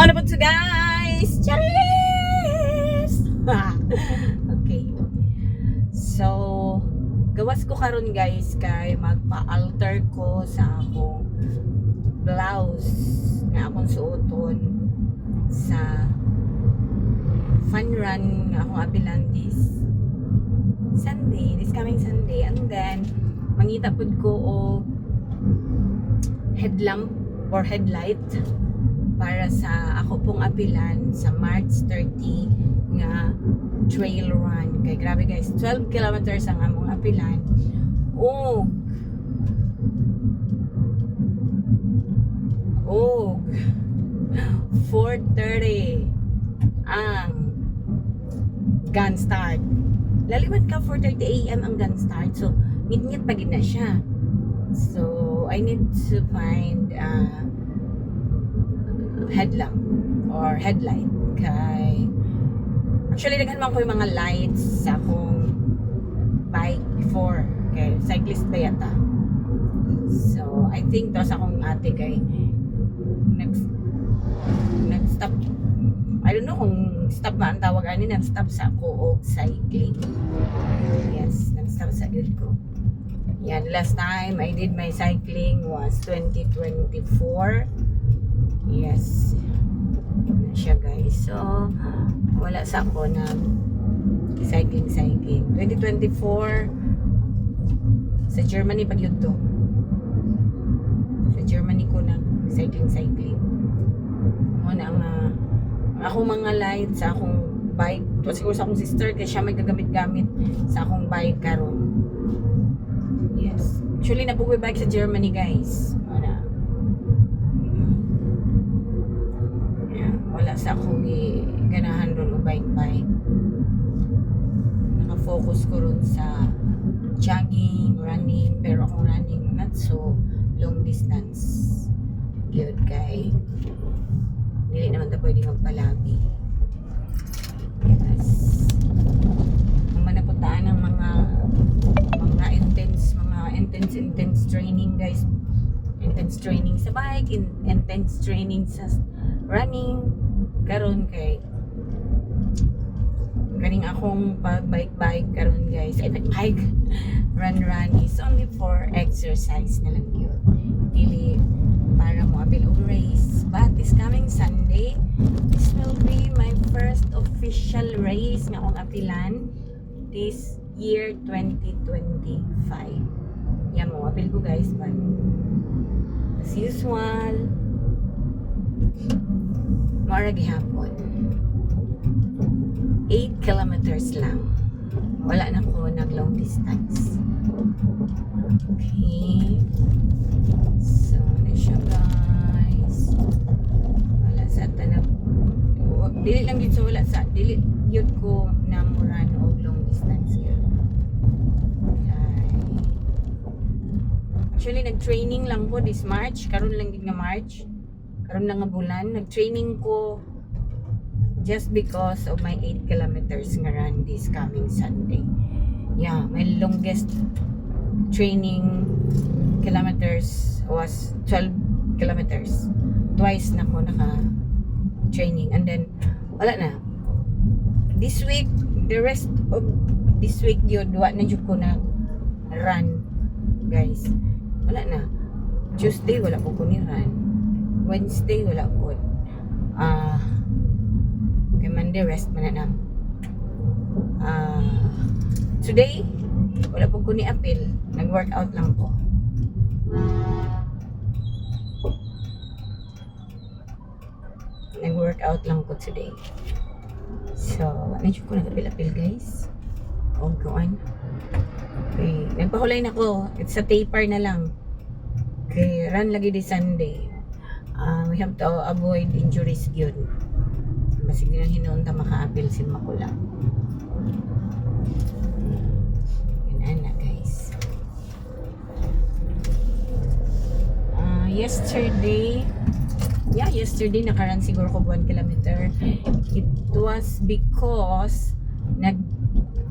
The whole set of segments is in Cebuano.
Mao na po to, guys! Charis! Okay. So, gawas ko karon, guys, kay magpa-alter ko sa akong blouse nga akong suoton sa fun run nga akong apilan this Sunday, this coming Sunday. And then, mangita pud ko og headlamp or headlight para sa ako pong apilan sa March 30 nga trail run. Kay grabe, guys, 12 kilometers ang among apilan. Og 4:30 ang gun start. Laliman ka 4:30 a.m. ang gun start. So, ngit-ngit pa gid na siya. So, I need to find headlamp or headlight kay actually daghan man ko yung mga lights sa akong bike before kay cyclist ba yata. So, I think to sa akong ate kay nag stop, I don't know kung stop ba ang tawag ani, nag-stop sa ako og cycling. Yes, nag-stop sa gyud ko. Yan, last time I did my cycling was 2024. Yes. Na siya, guys. So, wala sa ako na cycling cycling. 2024 sa Germany pag yun to. Sa Germany ko na cycling cycling. Mo na ang akong mga lights sa akong bike. To siguro sa akong sister kay siya may gagamit-gamit sa akong bike karon. Yes. Actually, napugoy bike sa Germany, guys. Wala. Yeah, wala sa akong ganahan ron og bike bike. Naka-focus ko ron sa jogging, running, pero akong running not so long distance. Gyud kay dili naman ta pwede magpalabi. Yes. Ang manaputaan ng mga intense training, guys. Intense training sa bike, intense training sa running. Karon kay ganing akong pag bike bike karon, guys, ay bike bike, run run is only for exercise na lang yun, dili para mo apil og race. But this coming Sunday, this will be my first official race nga akong apilan this year 2025. Yan, mo apil ko, guys, but as usual, mara gihapon 8 kilometers lang. Wala na ko nag long distance. Okay. So, na siya, guys. Wala sa tanag. Dili lang gid sa wala sa dili gyud ko na mo-run og long distance gyud. Okay. Actually, nag-training lang ko this March, karon lang gid nga March. Karon lang nga bulan, nag-training ko just because of my 8 kilometers nga run this coming Sunday. Yeah, my longest training kilometers was 12 kilometers. Twice na ko naka training and then wala na. This week, the rest of this week yun, wa na jud ko na run, guys. Wala na. Tuesday, wala ko ni run. Wednesday, wala ko. Ah, kay Monday, rest man na. Ah, today, wala po ko ni apil. Nag-workout lang ko. Nag-workout lang ko today. So, wala jud ko nag-apil-apil, guys. O, kuan. Okay, nagpahulay na ko. It's a taper na lang. Okay, run lagi di Sunday. We have to avoid injuries yun. Basig din ang hinuon ta makaapil si Makula. Yun ana, guys. Yesterday, yeah, yesterday naka-run siguro ko 1 kilometer. It was because nag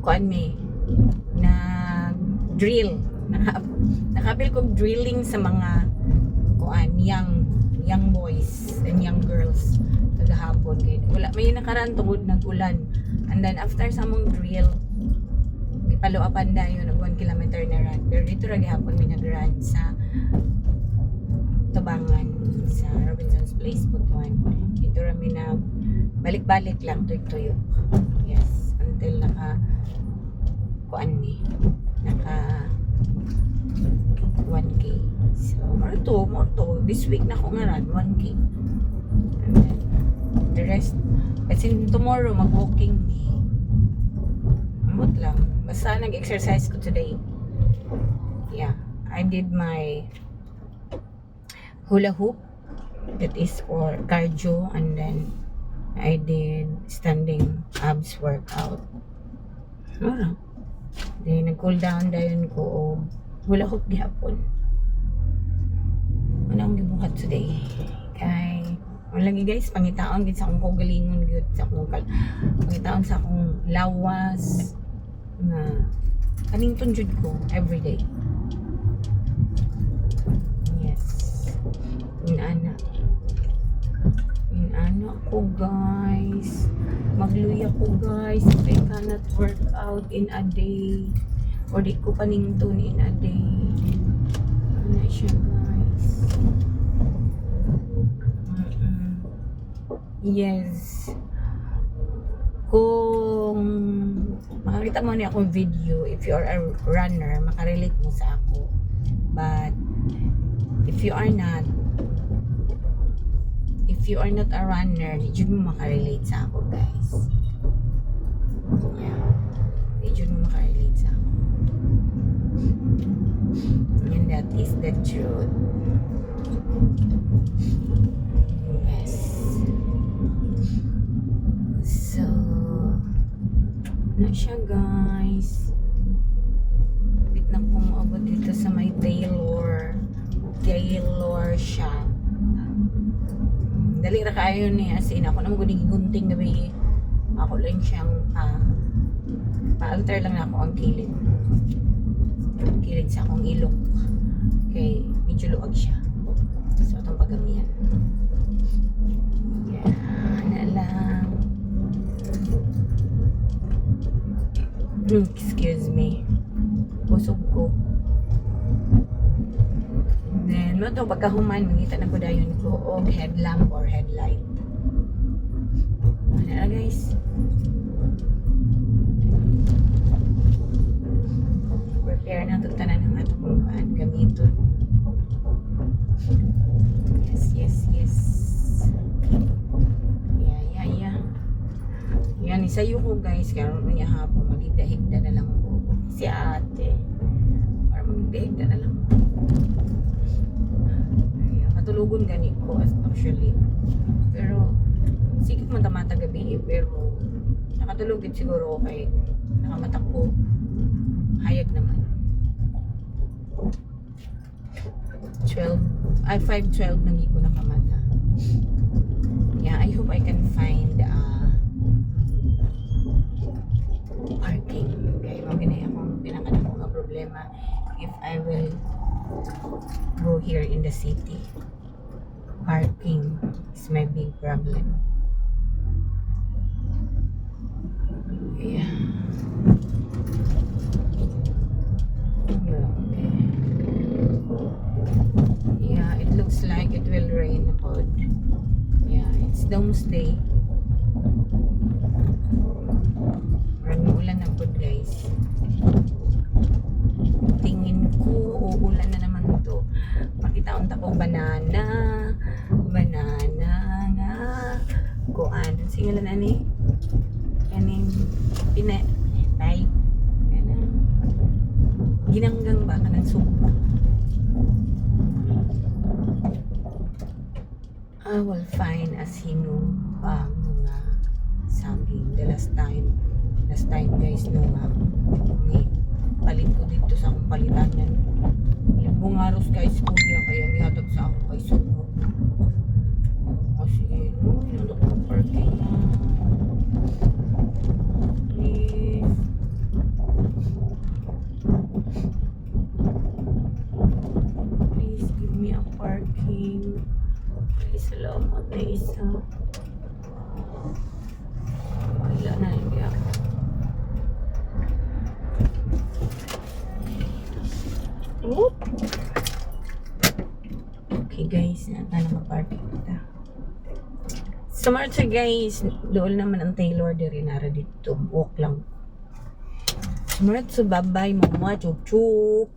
kuan mi, nag drill. Naka-apil ko drilling sa mga kuan, young young boys and young girls. Kagahapon kay wala may nakaraan tungod nag-ulan. And then after sa among drill, gipalo-upan dayon og 1 kilometer na run. Pero dito ra gihapon mi nag-run sa Tubangan, sa Robinson's Place, Butuan. Dito ra mi na balik-balik lang tuyok-tuyok. Yes, until naka kuan mi, naka 1K. So, more to. This week na ko nga run, 1K. And then, the rest, kasi tomorrow mag-walking mi. Ambot lang. Basta nag-exercise ko today. Yeah, I did my hula hoop. That is for cardio, and then I did standing abs workout. Ano? Then nag-cool down dayon ko og hula hoop gihapon. Ano ang gibuhat today? Kay wala lagi, guys, pangitaon gid sa akong kaugalingon gyud, sa akong pangitaon sa akong lawas nga panington jud ko every day. Yes. Inana. Inana ko, guys. Magluya ko, guys, if I cannot work out in a day. Or di ko panington in a day. Ano siya, guys. Yes. Kung makakita mo ni akong video, if you are a runner, makarelate mo sa ako. But if you are not a runner, di jud mo makarelate sa ako, guys. Yeah. Di jud mo makarelate sa ako. And that is the truth. Yes. So, na siya, guys. Bit na ko maabot dito sa may Taylor shop. Dali ra kaayo ni, as in ako naman gud gigunting gabi. Ako lang siyang pa-alter lang na ako ang kilid. Kilid sa akong ilok. Kay medyo luag siya. So atong pagamihan. Yeah, na lang. Excuse me. Busog ko. Then, mo to pagkahuman, mangita na ko dayon ko og headlamp or headlight. Ano na, guys? Prepare na ito tanan ng atong kuan gamiton. Yes. Yeah. Yan, isayo ko, guys. Karon niya hapon, maghigda-higda na lang ko. Si ate. Para maghigda-higda na lang ko. Ay, katulugon gani ko actually. Pero, sige ko man tamata gabi eh, pero nakatulog din siguro ako kay nakamata ko. Hayag naman. 12, ay, 5:12 nang ko nakamata. Yeah, I hope I can find parking. Kaya mao gani akong pinakadako nga problema if I will go here in the city. Parking is my big problem. Yeah. Okay. Yeah, it looks like it will rain na pod. Yeah, it's doomsday. Murag ulan na pod, guys. Tingin ko, uulan na naman to. Makita unta ko banana. Banana nga. Kuan. Singalan ani? Kaning pina ay kanang ginanggang ba, kanang sugba. I will find a sinubang nga saging. The last time, guys, no nga, may palit ko dito sa akong palitanan. Libong aros, guys, kuya, kaya gihatag sa ako kay sunog. Kasi, no, yun ko parking na. Please. Please give me a parking. Ay, salamat na isa. Whoop. Okay guys, na naka-park kita. Sa Marcha guys, dool naman ang Taylor diri, nara dito. Walk lang. Marcha, bye-bye, mama, chup chup.